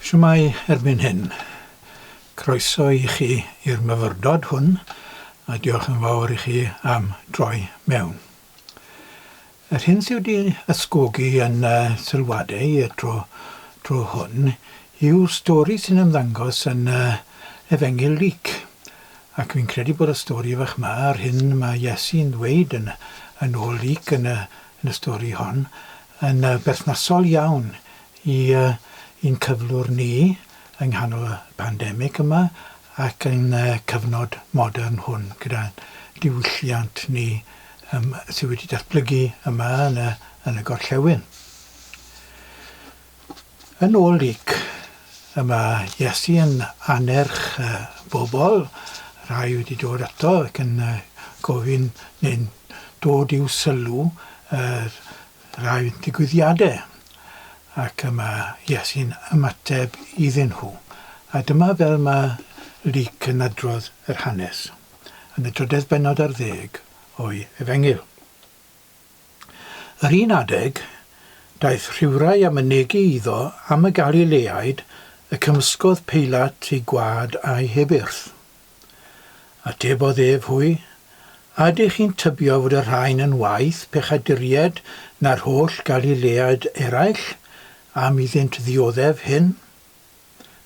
Shwmae erbyn hyn? Croeso i chi i'r myfyrdod hwn a diolch yn fawr i chi am droi mewn. Yr hyn sydd wedi ysgogi yn uh, sylwadau y tro, tro hwn yw'r stori sy'n ymddangos yn uh, Efengyl Luc. Ac fi'n credu bod y stori fach ma, a'r hyn mae Iesu'n ddweud yn, yn ôl Luc yn y, yn y stori hon, yn uh, berthnasol iawn i i'n cyflwr ni yng nghanol y pandemig yma ac yn y cyfnod modern hwn gyda'n diwylliant ni um, sydd wedi datblygu yma yn y, yn y gorllewin. Yn ôl Luc, y mae Iesu yn anerch y bobl, rhai wedi dod ato ac yn gofyn neu'n dod i'w sylw rhai digwyddiadau ac y mae Iesu'n ymateb iddyn nhw. A dyma fel mae Luc yn adrodd yr hanes, yn y drydedd bennod ar ddeg o'i Efengyl. Yr un adeg, daeth rhywrai a mynegi iddo am y Galileaid y cymysgodd Peilat eu gwâd a'u hebyrth. Atebodd ef hwy, A ydych chi'n tybio fod y rhain yn waeth pechaduriaid na'r holl Galileaid eraill, am iddynt ddioddef hyn?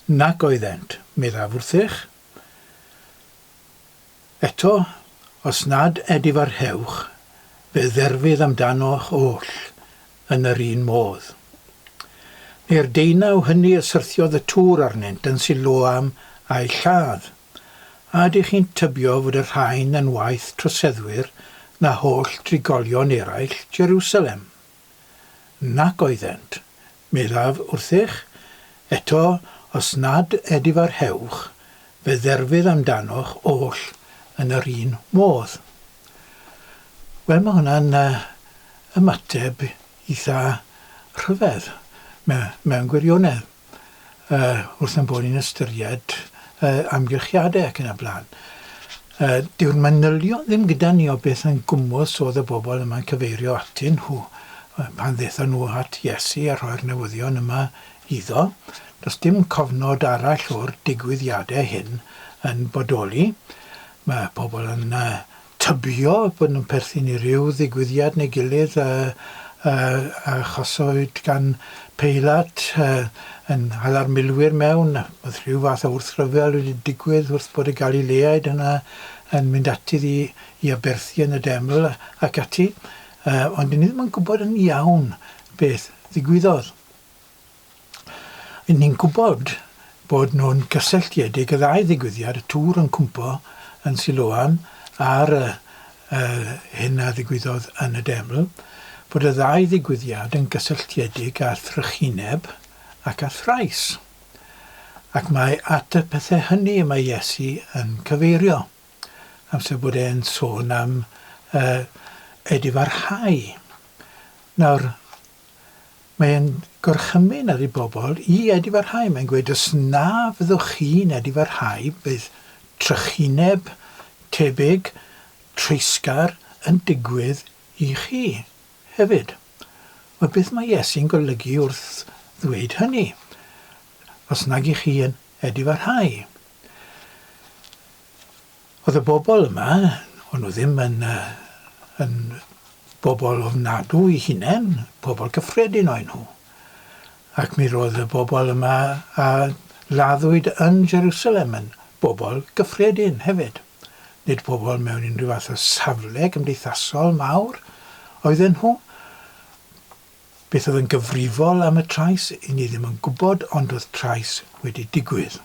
Nac oeddent, meddaf wrthych. Eto, os nad edifarhewch, fe dderfydd amdanoch oll yn yr un modd. Neu'r deunaw hynny y syrthiodd y tŵr arnynt yn Siloam a'u lladd. A ydych chi'n tybio fod y rhain yn waeth troseddwyr na holl drigolion eraill Jerusalem? Nac oeddent, meddaf wrthych, eto os nad edifarhewch, fe dderfydd amdanoch oll yn yr un modd. Wel, mae hwnna'n ymateb eitha rhyfedd mewn gwirionedd. uh, wrth ein bod ni'n ystyried uh, amgylchiadau ac yn y blaen. Uh, dyw'r manylion ddim gyda ni o beth yn gwmws oedd y bobl yma'n cyfeirio atyn nhw pan ddethon nhw at Iesu a rhoi'r newyddion yma iddo. Does dim cofnod arall o'r digwyddiadau hyn yn bodoli. Mae pobl yn uh, tybio bod nhw'n perthyn i ryw ddigwyddiad neu gilydd a a achoswyd gan Peilat yn hala'r milwyr mewn, oedd rhyw fath o wrthryfel wedi digwydd wrth bod y Galileaid yna yn mynd ati i, i aberthu yn y deml ac ati, ond 'dyn ni ddim yn gwybod yn iawn beth ddigwyddodd. Ry'n ni'n gwybod bod nhw'n gysylltiedig, y ddau ddigwyddiad, y tŵr yn cwmpo yn Siloam a'r hyn a ddigwyddodd yn y deml, bod y ddau ddigwyddiad yn gysylltiedig â thrychineb ac â thrais. Ac mae at y pethau hynny y mae Iesu yn cyfeirio, amser bod e'n sôn am uh, edifarhau. Nawr, Mae e'n gorchymyn ar ei bobl i edifarhau. Mae'n gweud, os na fyddwch chi'n edifarhau, bydd trychineb tebyg, treisgar yn digwydd i chi hefyd. Wel, beth mae Iesu'n golygu wrth ddweud hynny? Os nag ych chi yn edifarhau. Oedd y bobl yma, o'n nhw ddim yn, yn bobl ofnadw eu hunain, pobl cyffredin oen nhw. Ac mi roedd y bobl yma a laddwyd yn Jerusalem yn bobl gyffredin hefyd. Nid pobl mewn unrhyw fath o safle gymdeithasol mawr oedden nhw. Beth oedd yn gyfrifol am y trais, i ni ddim yn gwybod, ond oedd trais wedi digwydd.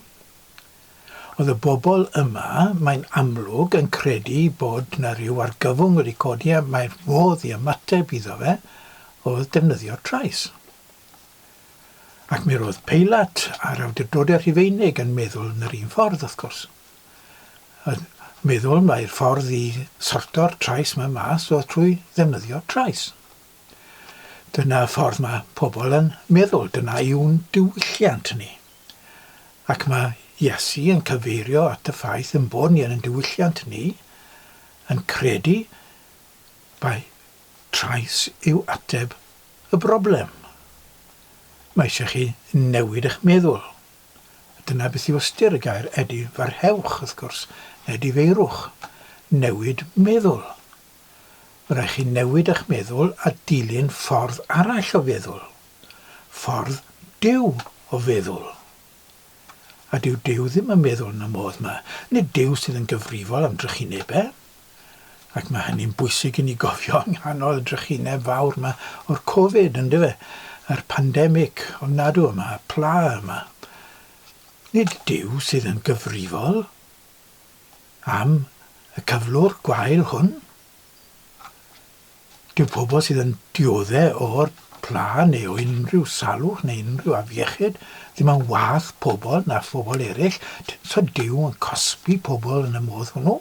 Oedd y bobl yma, mae'n amlwg, yn credu bod 'na ryw argyfwng wedi codi a mai'r modd i ymateb iddo fe oedd defnyddio trais. Ac mi roedd Peilat a'r awdurdodau Rhufeinig yn meddwl yn yr un ffordd, wrth gwrs. Yn meddwl mai'r ffordd i sorto'r trais 'ma mas oedd trwy ddefnyddio trais. Dyna ffordd mae pobl yn meddwl, dyna yw'n diwylliant ni. Ac mae Iesu yn cyfeirio at y ffaith ein bod ni yn ein diwylliant ni yn credu mai trais yw ateb y broblem. Mae eisiau chi newid eich meddwl. Dyna beth yw ystyr y gair edifarhewch, wrth gwrs, edifeirwch, newid meddwl. Mae rhaid chi newid eich meddwl a dilyn ffordd arall o feddwl. Ffordd Duw o feddwl. A dyw Duw ddim yn meddwl yn y modd 'ma. Nid Duw sydd yn gyfrifol am drychinebau. Ac mae hynny'n bwysig i ni gofio yng nghanol y drychineb fawr 'ma o'r Covid, yndyfe? A'r pandemig ofnadw yma, y pla yma. Nid Duw sydd yn gyfrifol am y cyflwr gwael hwn. Dyw pobl sydd yn diodde' o'r pla neu o unrhyw salwch neu unrhyw afiechyd ddim yn wath pobl na phobl eraill, so Duw yn cosbi pobl yn y modd hwnnw.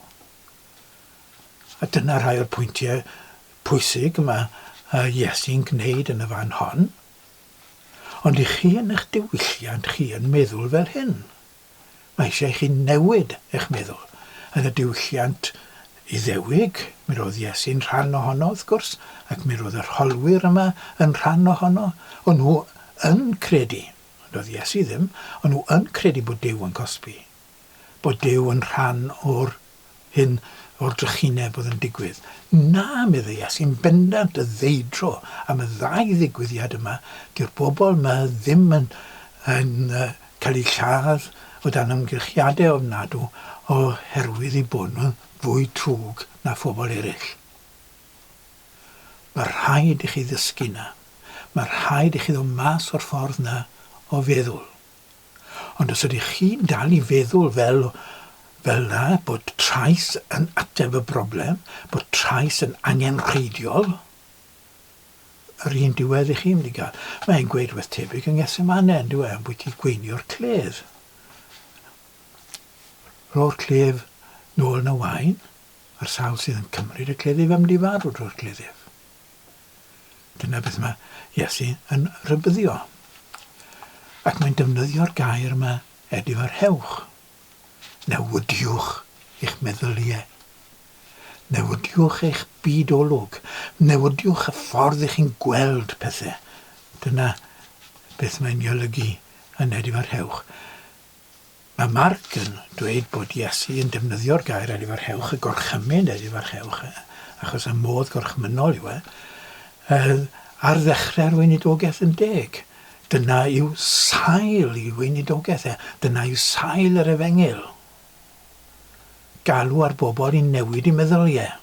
A dyna rhai o'r pwyntiau pwysig mae Iesu'n gwneud yn y fan hon. Ond i chi yn eich diwylliant chi yn meddwl fel hyn. Mae eisiau i chi newid eich meddwl. Yn y diwylliant Iddewig, mi roedd Iesu'n rhan ohono, wrth gwrs, ac mi roedd yr holwyr yma yn rhan ohono. O'n nhw yn credu, ond oedd Iesu ddim, o'n nhw yn credu bod Duw yn cosbi. Bod Duw yn rhan o'r hyn, o'r drychineb oedd yn digwydd. Na, meddai Iesu, yn bendant y ddeudro am y ddau ddigwyddiad yma, dyw'r bobl yma ddim yn, yn cael eu lladd o dan amgylchiadau ofnadw oherwydd eu bod nhw'n fwy drwg na phobl eraill. Mae rhaid i chi ddysgu 'na. Mae rhaid i chi ddod mas o'r ffordd 'na o feddwl. Ond os ydych chi'n dal i feddwl fel fel 'na, bod trais yn ateb y broblem, bod trais yn angenrheidiol, yr un diwedd i chi'n mynd i gael. Mae'n gweud rhywbeth tebyg yng Ngethsemane, yn dyw e, ambwyty gweinio'r cledd. Rho'r cledd nôl yn y wain, a'r sawl sydd yn cymryd y cleddyf am mynd i farw drwy'r cleddyf. Dyna beth mae Iesu yn rhybuddio. Ac mae'n defnyddio'r gair yma, edifarhewch. Newidiwch eich meddyliau. Newidiwch eich byd olwg. Newidiwch y ffordd ych chi'n gweld pethau. Dyna beth mae'n ei olygu yn edifarhewch. Mae Marc yn dweud bod Iesu yn defnyddio'r gair edifarhewch, y gorchymyn edifarhewch, achos y modd gorchmynnol yw e, ar ddechrau'r weinidogaeth yn deg. Dyna yw sail i weinidogaeth e, dyna yw sail yr efengyl. Galw ar bobl i newid eu meddyliau.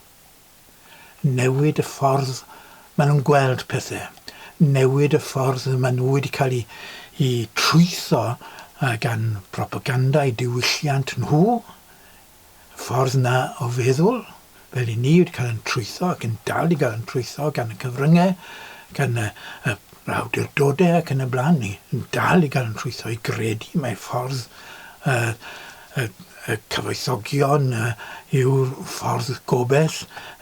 Newid y ffordd maen nhw'n gweld pethau. Newid y ffordd maen nhw wedi cael eu, eu trwytho gan propaganda eu diwylliant nhw. Y ffordd 'na o feddwl, fel i ni wedi cael ein trwytho ac yn dal i gael ein trwytho gan y cyfryngau, gan y, y awdurdodau ac yn y blaen, ni yn dal i gael ein trwytho i gredu mai ffordd y, y, y cyfoethogion yw'r ffordd gobell,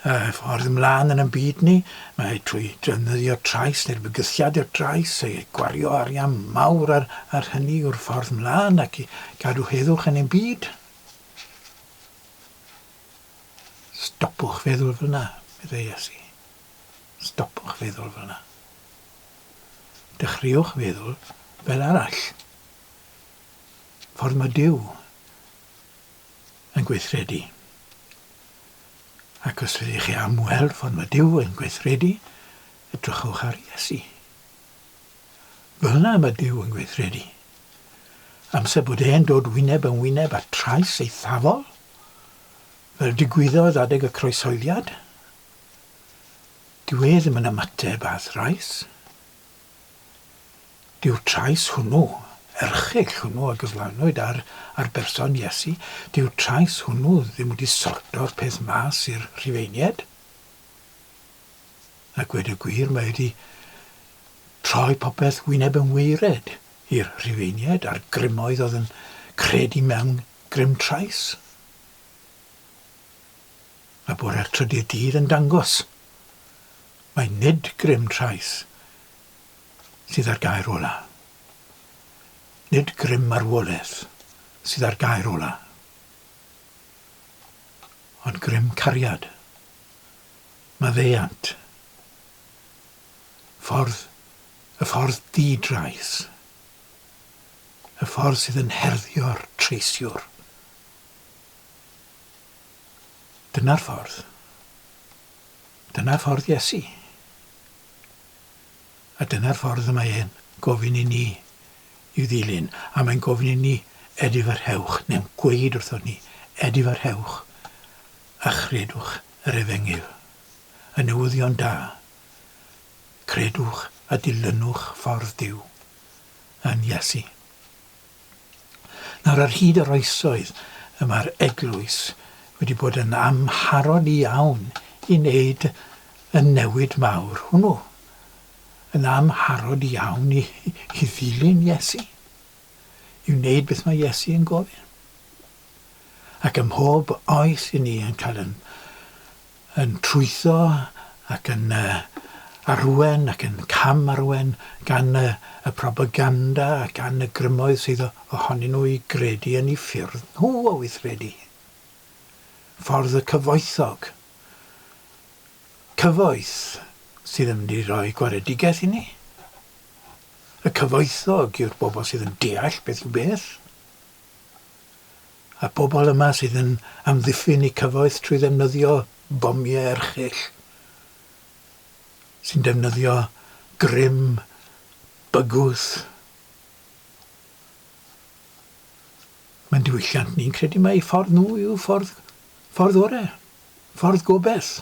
y ffordd ymlaen yn y byd ni. Mae trwy defnyddio trais neu'r bygythiad i'r trais, ei gwario arian mawr ar, ar hynny yw'r ffordd ymlaen ac i gadw heddwch yn ein byd. Stopwch feddwl fel yna, meddai Iesu. Stopwch feddwl fel yna. Dechreuwch feddwl fel arall. Ffordd mae Duw yn gweithredu. Ac os ydych chi am weld ffordd mae Duw yn gweithredu, edrychwch ar Iesu. Fel yna mae Duw yn gweithredu. Amser bod e'n dod wyneb yn wyneb â trais eithafol, fel digwyddodd adeg y croeshoeliad, dyw e ddim yn ymateb â thrais. Dyw'r trais hwnnw, erchyll hwnnw a gyflawnwyd ar ar berson Iesu, dyw'r trais hwnnw ddim wedi sorto'r peth mas i'r Rhufeiniaid. A gweud y gwir, mae wedi troi popeth wyneb yn waered i'r Rhufeiniaid a'r grymoedd oedd yn credu mewn grym trais. Mae bore'r trydydd dydd yn dangos mai nid grym trais sydd â'r gair ola'. Nid grym marwolaeth sydd â'r gair ola', ond grym cariad, maddeuant, ffordd, y ffordd di-drais, Y ffordd sydd yn herddio'r treisiwr. Dyna'r ffordd. Dyna ffordd Iesu. A dyna'r ffordd y mae e'n gofyn i ni i'w ddilyn. A mae'n gofyn i ni edifarhewch, neu'n gweud wrthon ni, edifarhewch a chredwch yr efengyl, y newyddion da. Credwch a dilynwch ffordd Duw yn Iesu. Nawr ar hyd yr oesoedd y mae'r eglwys wedi bod yn amharod iawn i wneud y newid mawr hwnnw. Yn amharod iawn i, i ddilyn Iesu. I wneud beth mae Iesu yn gofyn. Ac ym mhob oes i ni yn cael yn yn trwytho ac yn arwen ac yn cam-arwen gan y y propaganda a gan y grymoedd sydd ohonyn nhw i gredu yn eu ffyrdd nhw o weithredu. Ffordd y cyfoethog. Cyfoeth sydd yn mynd i roi gwaredigaeth i ni. Y cyfoethog yw'r bobl sydd yn deall beth yw beth. A'r bobl yma sydd yn amddiffyn eu cyfoeth trwy ddefnyddio bomiau erchyll, sy'n defnyddio grym bygwth. Mae'n diwylliant ni'n credu mai ffordd nhw yw ffordd, ffordd orau, ffordd gobeith.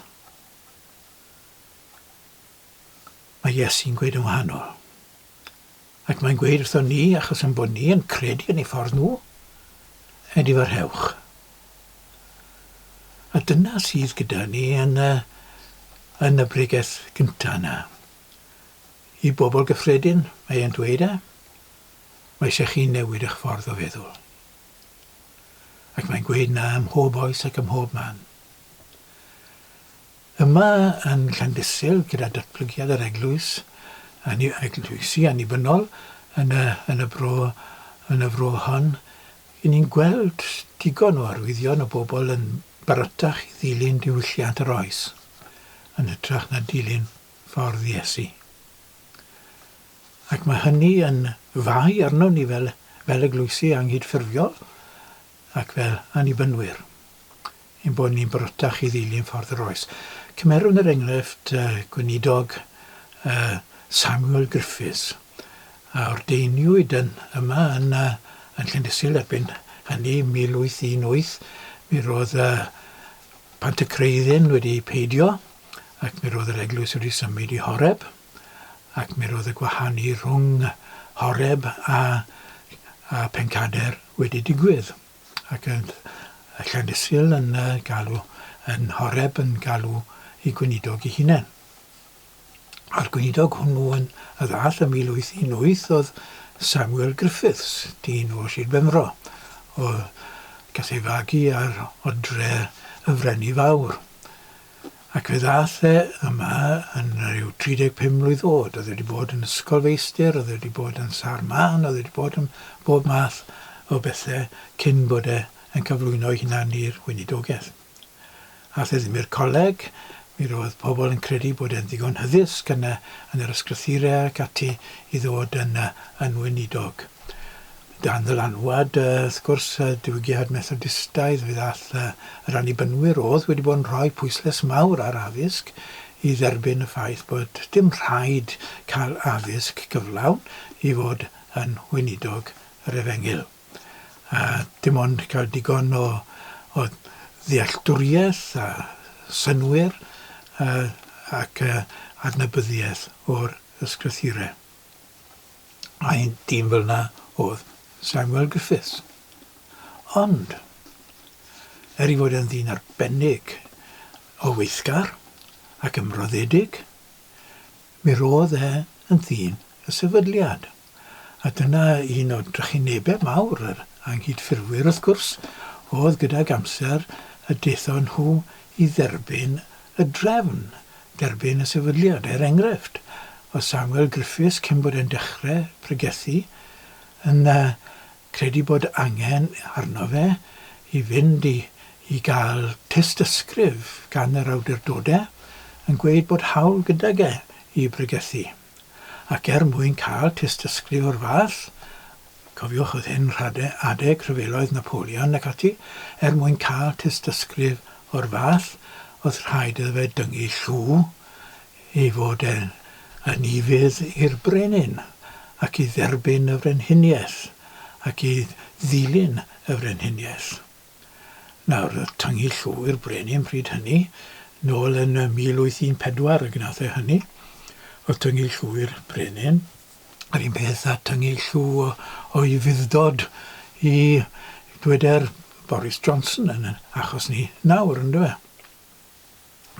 Mae Iesu'n gweud yn wahanol. Ac mae'n gweud wrthon ni, achos ein bod ni yn credu yn eu ffordd nhw, edifarhewch. A dyna sydd gyda ni yn y, yn y bregeth gyntaf yna. I bobl gyffredin, mae e'n dweud e, mae eisiau chi newid eich ffordd o feddwl. Ac mae'n gweud na ym mhob oes ac ym mhob man. Yma yn Llandysul, gyda datblygiad yr eglwys, eglwysi annibynnol yn y, yn y bro, yn y fro hon, 'y ni'n gweld digon o arwyddion o bobl yn barotach i ddilyn diwylliant yr oes, yn hytrach na dilyn ffordd Iesu. Ac mae hynny yn fai arnon ni fel, fel eglwysi anghydffurfiol ac fel annibynwyr. ein bod ni'n barotach i ddilyn ffordd yr oes. Cymerwn yr enghraifft gweinidog Samuel Griffiths, a ordeiniwyd yn yma yn, yn Llandysul erbyn hynny, 1818. Mi roedd Pantycreuddyn wedi peidio, ac mi roedd yr eglwys wedi symud i Horeb, ac mi roedd y gwahanu rhwng Horeb a, a Pencader wedi digwydd. ac yn Llandysul yn galw, yn Horeb yn galw i gweinidog ei hunain. A'r gweinidog hwnnw yn y ddall ym 1818 oedd Samuel Griffiths, dyn o Sir Benfro, o gath ei fagu ar odre y Frenni Fawr. Ac fe ddaeth e yma yn rhyw 35 mlwydd oed. Oedd e wedi bod yn ysgolfeistr, oedd e wedi bod yn sarman, oedd e wedi bod yn bob math o bethau cyn bod e yn cyflwyno ei hunan i'r weinidogaeth. Ath e ddim i'r coleg, mi roedd pobl yn credu bod e'n ddigon hyddysg yn, y, yn yr ysgrythurau ac ati i ddod yn, yn weinidog. Dan ddylanwad, wrth gwrs, y diwygiad Methodistaidd, fe ddaeth yr Annibynwyr oedd wedi bod yn rhoi pwyslais mawr ar addysg i dderbyn y ffaith bod dim rhaid cael addysg gyflawn i fod yn weinidog yr Efengyl. A dim ond cael digon o, o ddealltwriaeth a synnwyr ac adnabyddiaeth o'r ysgrythurau. A un dyn fel 'na oedd Samuel Griffiths. Ond, er ei fod e'n ddyn arbennig o weithgar ac ymroddedig, mi roedd e yn ddyn y sefydliad. A dyna un o drychinebau mawr yr anghydffurfwyr, wrth gwrs, oedd gydag amser y daethon nhw i dderbyn y drefn, derbyn y sefydliad. Er enghraifft, oedd Samuel Griffiths, cyn bod e'n dechrau pregethu, yn credu bod angen arno fe i fynd i, i gael tystysgrif gan yr awdurdodau yn gweud bod hawl gydag e i bregethu. Ac er mwyn cael tystysgrif o'r fath, Cofiwch, oedd hyn rhade adeg rhyfeloedd Napoleon ac ati, er mwyn cael tystysgrif o'r fath, oedd rhaid iddo fe dyngu llw ei fod e'n yn ufudd i'r brenin, ac i dderbyn y frenhiniaeth, ac i ddilyn y frenhiniaeth. Nawr, tyngu llw i'r brenin pryd hynny, nôl yn 1814 y gwnaeth e hynny, oedd tyngu llw i'r brenin, yr un peth â tyngu llw o, o'i fuddod i, dweder, Boris Johnson yn achos ni nawr, yndyfe?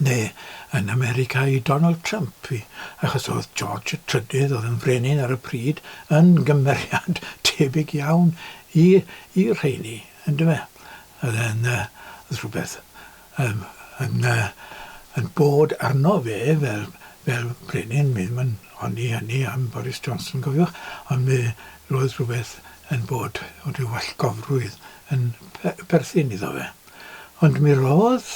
Neu yn America i Donald Trump, i, achos oedd George y Trydydd, oedd yn frenin ar y pryd, yn gymeriad tebyg iawn i, i'r rheini, yndyfe? Oedd e'n uh, oedd rhywbeth um, yn, uh, yn bod arno fe fel, fel brenin, mi ddim yn honni hynny am Boris Johnson, cofiwch, ond mi roedd rhywbeth yn bod, o rhyw wallgofrwydd yn perthyn iddo fe. Ond mi roedd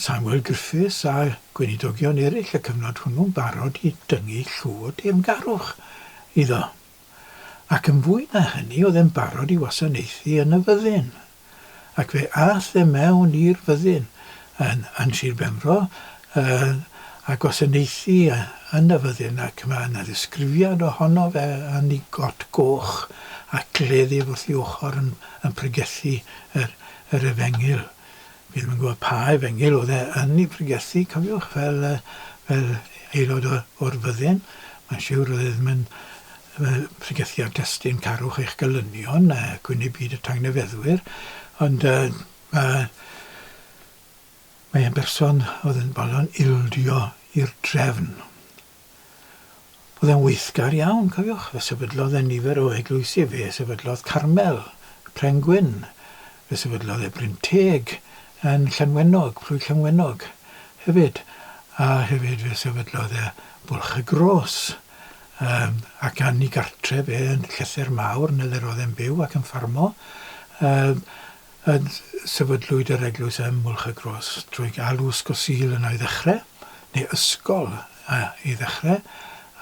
Samuel Griffiths a gweinidogion eraill y cyfnod hwnnw'n barod i dyngu llw o deyrngarwch iddo. Ac yn fwy na hynny, oedd e'n barod i wasanaethu yn y fyddin. Ac fe aeth e mewn i'r fyddin yn, yn Sir Benfro uh, a gwasanaethu yn y fyddin ac mae yna ddisgrifiad ohono fe yn ei got goch a gleddyf wrth ei ochr yn, yn pregethu yr, yr efengyl. Fi ddim yn gwybod pa efengyl oedd e yn ei pregethu, cofiwch, fel, fel aelod o'r fyddin. Mae'n siwr oedd e ddim yn pregethu ar destun carwch eich gelynion, gwyneb byd y tangnefeddwyr, ond uh, mae e'n berson oedd yn bolon ildio i'r drefn. Oedd e'n weithgar iawn, cofiwch. Fe sefydlodd e nifer o eglwysi. Fe sefydlodd Carmel, Pren Gwyn. Fe sefydlodd e Bryn Teg yn Llanwenog, plwy Llanwenog hefyd. A hefyd fe sefydlodd e Bwlch y Gros. Um, ac yn ei gartref e yn Llethr Mawr, yn le roedd e'n byw ac yn ffarmo. Um, yn sefydlwyd yr eglwys ym Mwlch y Gros drwy galw Ysgol Sul yno i ddechrau, neu ysgol i ddechrau,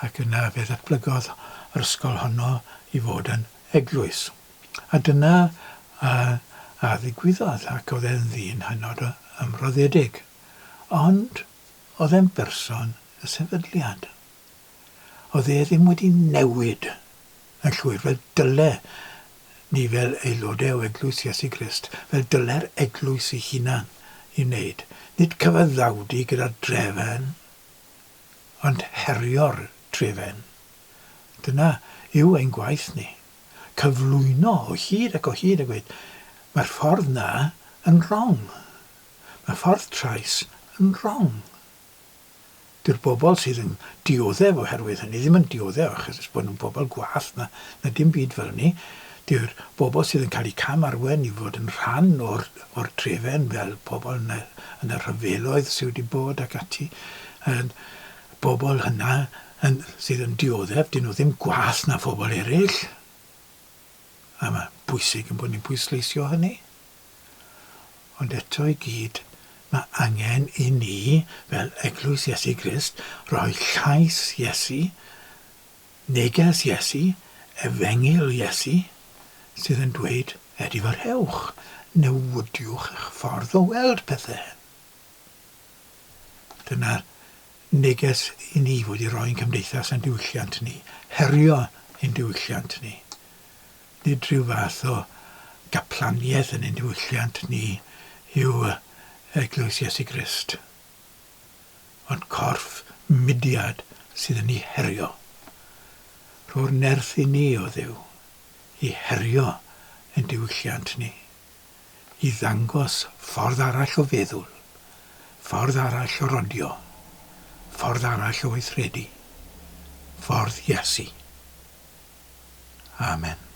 ac yna fe ddatblygodd yr ysgol honno i fod yn eglwys. A dyna a, a ddigwyddodd, ac oedd e'n ddyn hynod o ymroddedig. Ond oedd e'n berson y sefydliad. Oedd e ddim wedi newid yn llwyr, fel dyle ni fel aelodau o Eglwys Iesu Grist, fel dyle'r eglwys ei hunan i wneud. Nid cyfaddawdu gyda'r drefen, ond herio'r trefen. Dyna yw ein gwaith ni. Cyflwyno o hyd ac o hyd a gweud, mae'r ffordd na yn wrong. Mae ffordd trais yn wrong. Dyw'r bobl sydd yn dioddef oherwydd hynny ddim yn dioddef achos bod nhw'n bobl gwath na, na dim byd fel ni. Dyw'r bobl sydd yn cael eu cam arwen i fod yn rhan o'r, o'r trefen fel pobl yn y, yn y rhyfeloedd sydd wedi bod ac ati, yn, bobl hynna yn, sydd yn dioddef, dyn nhw ddim gwath na phobl eraill. A mae'n bwysig yn bod ni'n pwysleisio hynny. Ond eto i gyd, mae angen i ni, fel Eglwys Iesu Grist, roi llais Iesu, neges Iesu, efengyl Iesu, sydd yn dweud, edifarhewch, newidiwch eich ffordd o weld pethau. Dyna'r neges i ni fod i roi'n cymdeithas a'n diwylliant ni, herio ein diwylliant ni. Nid rhyw fath o gaplaniaeth yn ein diwylliant ni yw Eglwys Iesu Grist, ond corff mudiad sydd yn ei herio. Rho'r nerth i ni, o Dduw, i herio ein diwylliant ni, i ddangos ffordd arall o feddwl, ffordd arall o rodio, ffordd arall o weithredu, ffordd Iesu. Amen.